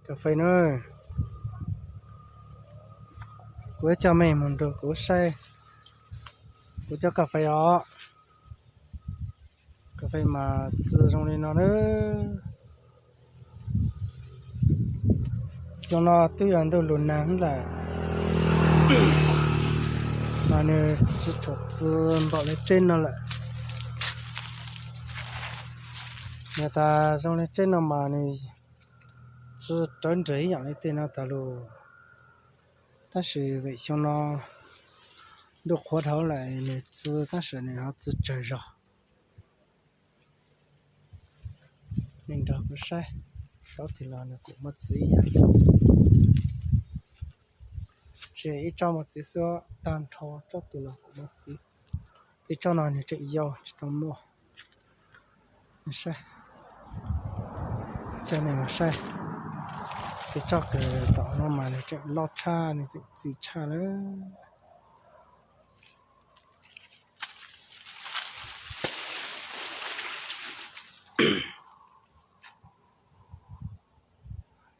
Kas fes na, kuv coj mej moog nrug kuv saib kuv cov kas fes os. Kas fes mas txi zoo li no na. Xyoo no twb yog ntuj lug naag lawm, mas nws tsi tshua txi npaum le teb no lawm. Yog tas zoo li teb no mas nws tsi rawv nres ib yaam le tej no tas lug. Tab sis vim xyoo no ntuj qhuav dhau lawm nws txi tab sis nws ho txi tsawg zog. Mej nrug kuv saib, tsob twg los nws kuj muaj txiv ib yam. Tsi ib tsob muaj txiv xwb, tag nrho tsob twg los kuj muaj txiv. Ib tsob no nws tseem yau tsi tau muaj. Saib, coj nej mus saib, ib tsob kws tom no mas nws tseem loj tshaj, nws tseem txi tshaj lawm.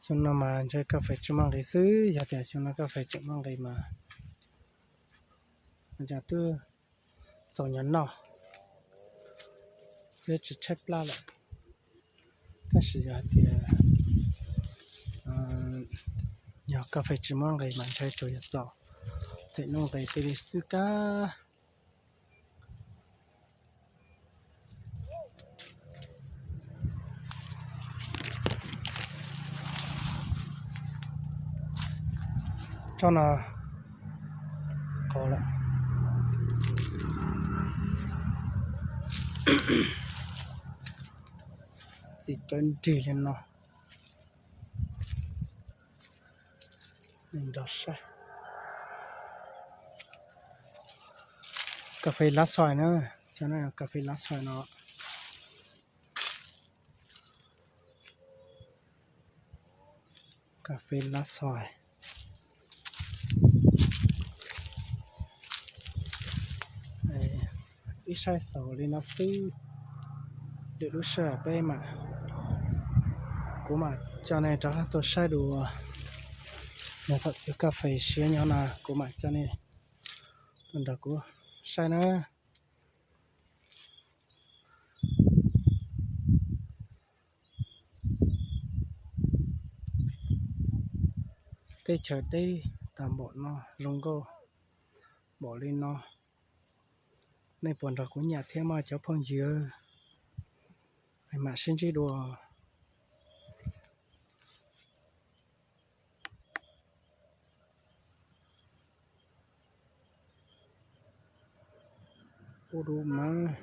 Xyoo no mas ntshe kas fes tsi muaj nqis xwb, yog tias xyoo no kas fes tseem muaj nqis mas cas twb txaus nyog noj, twb tsi tshaib plab lawm. Tab sis yog hais tias yog kas fes tsi muaj nqis mas ntshe tsuas yog txaus them nuj nqis tej li xwb kab. Tsob no qau lawm, txi rawv nrig li no. Nrog saib kas fes lav xois na, cov no yog kas fes lav xois no. Kas fes lav xois, ib saib xaus li no xwb. Lwm lub sij hawm peb mam, kuv mam coj nej rov qab tuaj saib dua. Yog thaum twg kas fes siav nyob no kuv mam coj nej tuaj nrog kuv saib na. Teb chaws deb tag npaum no, zoo nkauj npaum li no, nej puas nrog kuv nyam thiab mog cov phooj ywg? Mam sib ntsib dua. Ub dub mas,